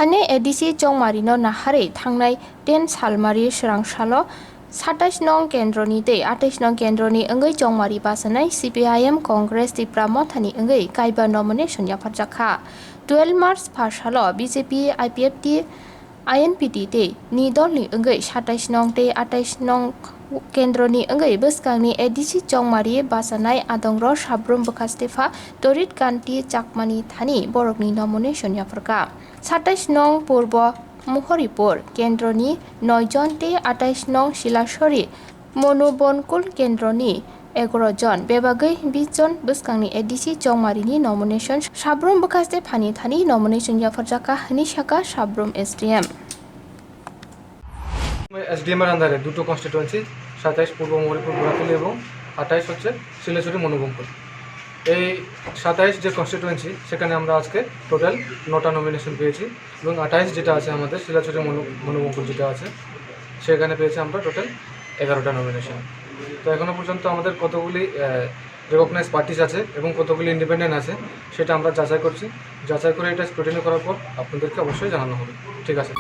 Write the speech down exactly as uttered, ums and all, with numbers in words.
Thani A D C Chongmari no naharwi thangnai ten salmari swrang salo satais nong kendroni tei atais nong kendroni wngwi Chongmari bachanai C P I M, Congress, Tipra Mothani wngwi kaiba nomination yapharjakha. Twelve March pha salo B J P, I P F T, I N P T tei ni dolni wngwi satais nong tei atais nong kendroni wngwi bwskangni A D C Chongmari bachanai adongrok sabrum bwkhaste pha Torit Kanti Chakmani thani borokni nomination yapharkha. Satais nong Purbo Mohoripur kendroni noi jon tei atais nong Silasori Monubonkul kendroni egaro jon, bebagwi bis jon bwskangni A D C Chongmarini nomination, sabrum bwkhaste phani thani nomination yapharjakha hwnwi sakha sabrum S D M. SDM এর আন্ডারে দুটো কনস্টিটুয়েন্সি, সাতাইশ পূর্ব মহরিপুর ঘোড়াতলি এবং আঠাইশ হচ্ছে শিলাচুরি মনোবঙ্কুল। এই সাতাইশ যে কনস্টিটুয়েন্সি, সেখানে আমরা আজকে টোটাল নটা নমিনেশন পেয়েছি এবং আঠাইশ যেটা আছে আমাদের শিলাচুরি মনো মনোবঙ্কুল যেটা আছে, সেখানে পেয়েছি আমরা টোটাল এগারোটা নমিনেশন। তো এখনো পর্যন্ত আমাদের কতগুলি রেকগনাইজ পার্টিস আছে এবং কতগুলি ইন্ডিপেন্ডেন্ট আছে, সেটা আমরা যাচাই করছি। যাচাই করে এটা স্ক্রুটিনি করার পর আপনাদেরকে অবশ্যই জানানো হবে। ঠিক আছে।